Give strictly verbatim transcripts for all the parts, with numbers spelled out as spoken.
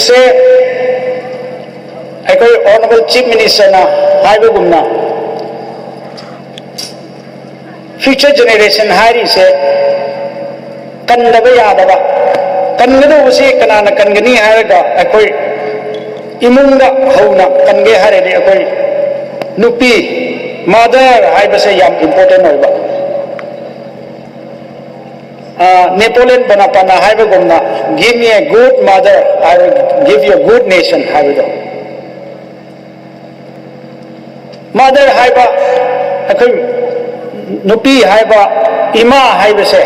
ꯁꯦ ꯑꯩꯈꯣꯏ Honourable Chief Minister ꯅ ꯍꯥꯏꯕꯒꯨꯝꯅ future generation ꯍꯥꯏꯔꯤꯁꯦ ꯀꯟꯗꯕ ꯌꯥꯗꯕ꯫ ꯀꯟꯒꯗꯧꯕꯁꯤ ꯀꯅꯥꯅ ꯀꯟꯒꯅꯤ ꯍꯥꯏꯔꯒ ꯑꯩꯈꯣꯏ ꯏꯃꯨꯡꯗ ꯍꯧꯅ ꯀꯟꯒꯦ ꯍꯥꯏꯔꯗꯤ ꯑꯩꯈꯣꯏ ꯅꯨꯄꯤ, mother ꯍꯥꯏꯕꯁꯦ ꯌꯥꯝ important ꯑꯣꯏꯕ꯫ Napoleon Bonaparte ꯅ ꯍꯥꯏꯕꯒꯨꯝꯅ, "Give me a good mother, I will give you a good nation" ꯍꯥꯏꯕꯗꯣ꯫ Mother ꯍꯥꯏꯕ, ꯑꯩꯈꯣꯏ ꯅꯨꯄꯤ ꯍꯥꯏꯕ, ꯏꯃꯥ ꯍꯥꯏꯕꯁꯦ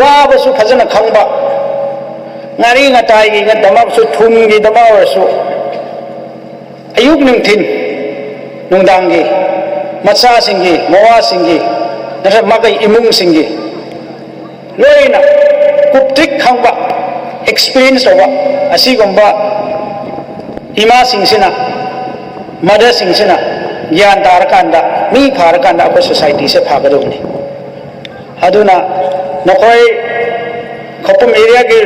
ꯋꯥꯕꯁꯨ ꯐꯖꯅ ꯈꯪꯕ, ꯉꯥꯔꯤ ꯉꯇꯥꯏꯒꯤꯗꯃꯛꯁꯨ, ꯊꯨꯝꯒꯤꯗꯃꯛ ꯑꯣꯏꯔꯁꯨ, ꯑꯌꯨꯛ ꯅꯨꯡꯊꯤꯟ ꯅꯨꯡꯗꯥꯡꯒꯤ ꯃꯆꯥꯁꯤꯡꯒꯤ, ꯃꯋꯥꯁꯤꯡꯒꯤ, ꯅꯠꯇ꯭ꯔꯒ ꯃꯈꯣꯏ ꯏꯃꯨꯡꯁꯤꯡꯒꯤ ꯂꯣꯏꯅ ꯀꯨꯞꯇ꯭ꯔꯤꯛ ꯈꯪꯕ, experience ꯇꯧꯕ ꯑꯁꯤꯒꯨꯝꯕ ꯏꯃꯥꯁꯤꯡꯁꯤꯅ, mother ꯁꯤꯡꯁꯤꯅ ꯒ꯭ꯌꯥꯟ ꯇꯥꯔꯀꯥꯟꯗ, ꯃꯤ ꯐꯥꯔꯀꯥꯟꯗ ꯑꯩꯈꯣꯏ society ꯁꯦ ꯐꯒꯗꯧꯕꯅꯤ꯫ ꯑꯗꯨꯅ ꯅꯈꯣꯏ ꯈꯧꯄꯨꯝ area ꯒꯤ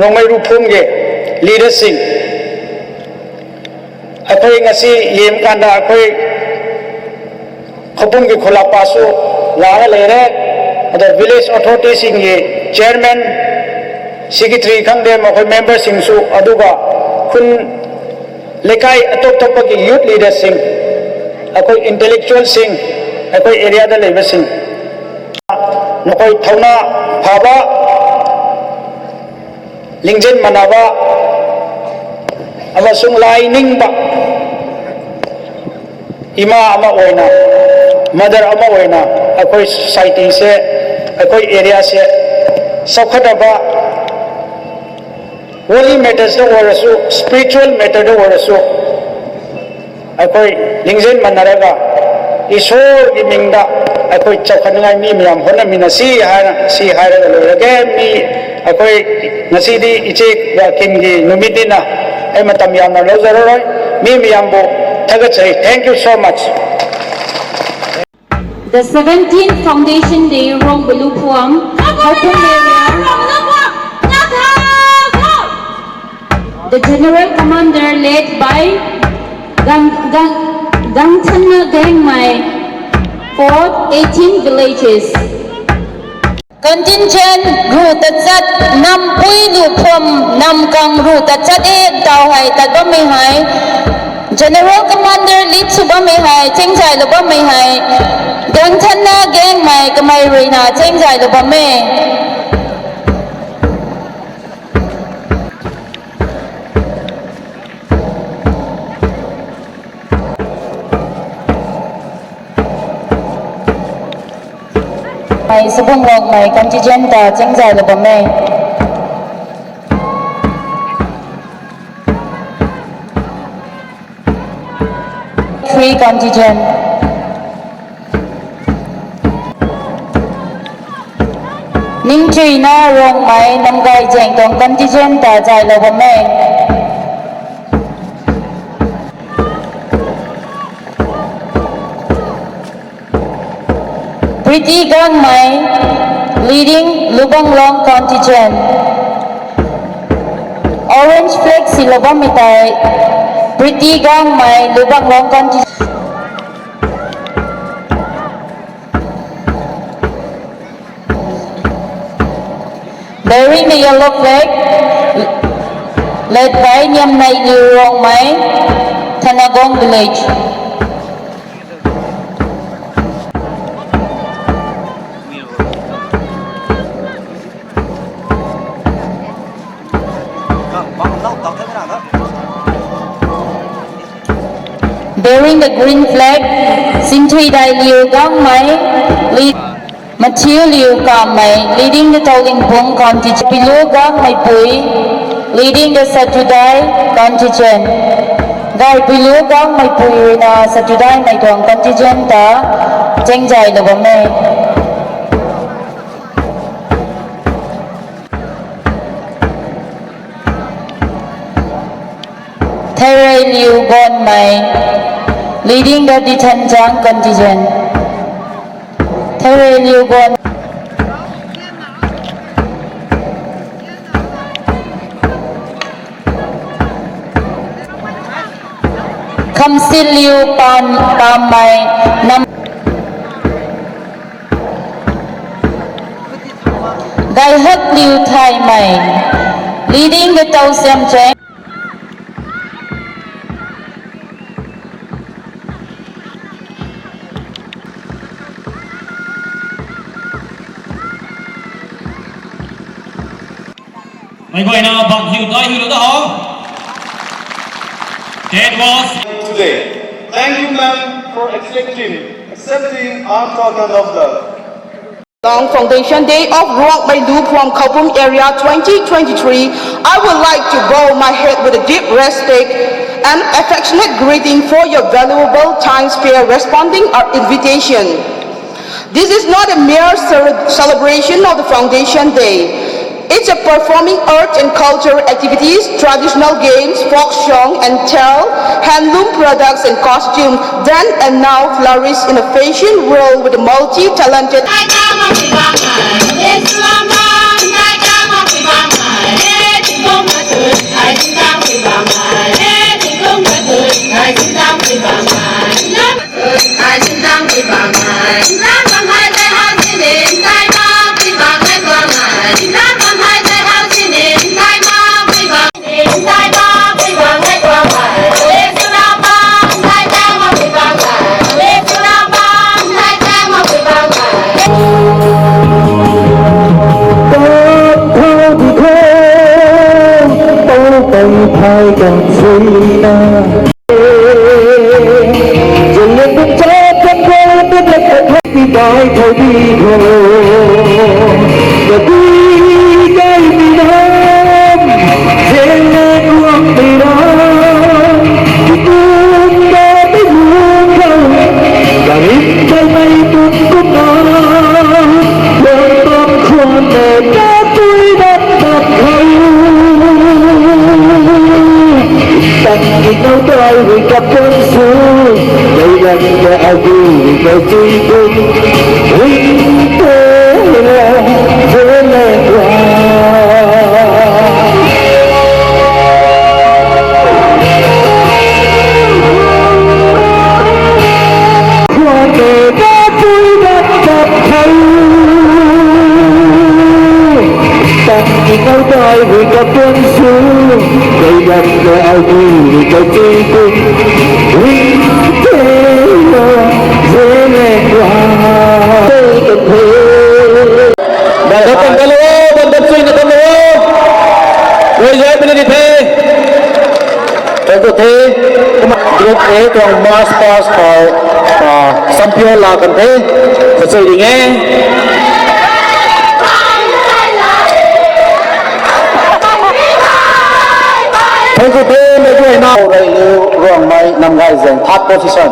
ꯔꯣꯡꯃꯩ ꯔꯨꯐꯣꯡꯒꯤ leader ꯁꯤꯡ, ꯑꯩꯈꯣꯏ ꯉꯁꯤ ꯌꯦꯡꯕꯀꯥꯟꯗ ꯑꯩꯈꯣꯏ ꯈꯧꯄꯨꯝꯒꯤ ꯈꯨꯂꯥꯛꯄꯥꯁꯨ ꯂꯥꯛꯑꯒ ꯂꯩꯔꯦ, ꯑꯗ village authority ꯁꯤꯡꯒꯤ chairman, secretary ꯈꯪꯗꯦ, ꯃꯈꯣꯏ member ꯁꯤꯡꯁꯨ, ꯑꯗꯨꯒ ꯈꯨꯟ ꯂꯩꯀꯥꯏ ꯑꯇꯣꯞ ꯑꯇꯣꯞꯄꯒꯤ youth leader ꯁꯤꯡ, ꯑꯩꯈꯣꯏ intellectual ꯁꯤꯡ, ꯑꯩꯈꯣꯏ area ꯗ ꯂꯩꯕꯁꯤꯡ, ꯅꯈꯣꯏ ꯊꯧꯅꯥ ꯐꯕ, ꯂꯤꯡꯖꯦꯜ ꯃꯥꯟꯅꯕ ꯑꯃꯁꯨꯡ ꯂꯥꯏ ꯅꯤꯡꯕ ꯏꯃꯥ ꯑꯃ ꯑꯣꯏꯅ, mother ꯑꯃ ꯑꯣꯏꯅ ꯑꯩꯈꯣꯏ society ꯁꯦ, ꯑꯩꯈꯣꯏ area ꯁꯦ ꯆꯥꯎꯈꯠꯅꯕ, holy matters ꯇ ꯑꯣꯏꯔꯁꯨ, spiritual matter ꯗ ꯑꯣꯏꯔꯁꯨ, ꯑꯩꯈꯣꯏ ꯂꯤꯡꯖꯦꯜ ꯃꯥꯟꯅꯔꯒ ꯏꯁꯣꯔꯒꯤ ꯃꯤꯡꯗ ꯑꯩꯈꯣꯏ ꯆꯥꯎꯈꯠꯅꯤꯡꯉꯥꯏ ꯃꯤ ꯃꯌꯥꯝ ꯍꯣꯠꯅꯃꯤꯟꯅꯁꯤ ꯍꯥꯏꯅ, ꯁꯤ ꯍꯥꯏꯔꯒ ꯂꯣꯏꯔꯒꯦ꯫ ꯃꯤ ꯑꯩꯈꯣꯏ ꯉꯁꯤꯗꯤ ꯏꯆꯦ ꯀꯤꯝꯒꯤ ꯅꯨꯃꯤꯠꯅꯤꯅ ꯑꯩ ꯃꯇꯝ ꯌꯥꯝꯅ ꯂꯧꯖꯔꯔꯣꯏ꯫ ꯃꯤ ꯃꯌꯥꯝꯕꯨ ꯊꯥꯒꯠꯆꯔꯤ꯫ Thank you so much. The seventeenth Foundation Day, Rongbalupuam, Khouphung area. The General Commander led by Gang, Gang, Gangchanna Gangmai for eighteen villages. Contingent ru tachat, nampui lu phom, namkang ru tachat e, tau hai tat bam e hai. General Commander lead su bam e hai, chengzai lu bam e hai. Gangchanna Gangmai kamai ruina chengzai lu bam e. Mai Sabung Rongmai contingent ta chengzai lu bam e. Three contingent. Ningchuina Rongmai Namgai Jengtong contingent ta zai lu bam e. Pretty Gangmai leading Lubanglong contingent. Orange flag si lu bam e tai. Pretty Gangmai Lubanglong contingent. Bearing the yellow flag, led by Niamnai Liu Rongmai, Thanagong Village. Bearing the green flag, Sinthuidai Liu Gangmai, lead, Matthew Liu Kamai, leading the Taulingbung contingent, Pilu Gangmai Pui, leading the Satudai contingent. Gai Pilu Gangmai Pui ruina Satudai Maitong contingent ta chengzai lu bam e. Thairei Liu Gonmai, leading the Dithanjang contingent. Thairei Liu Gon. Khamsilliu Pan-, Pammai, Nam-, Gaihakliu Thaimai, leading the Tausiam Cheng. Mai koi na bang hiu dai hiu lo da ho. That was today. Thank you, ma'am, for accepting, accepting our token of love. Long Foundation Day of Ruangmei Lu Phuam Khaobum Area twenty twenty-three, I would like to bow my head with a deep respect and affectionate greeting for your valuable time spent responding our invitation. This is not a mere cele-, celebration of the Foundation Day. It's a performing arts and cultural activities, traditional games, folk song and tale, handloom products and costume, then and now flourish in a fashion world with a multi-talented Dah tang kalau, dah tang sui nak kalau. Wei jai pun ni teh. Tentu teh, group A tuang march past khou, ah, champion la kan the, kachui ding e. Thank you, team. Mei guay na, Railu Ruangmei Namgay Zeng, third position.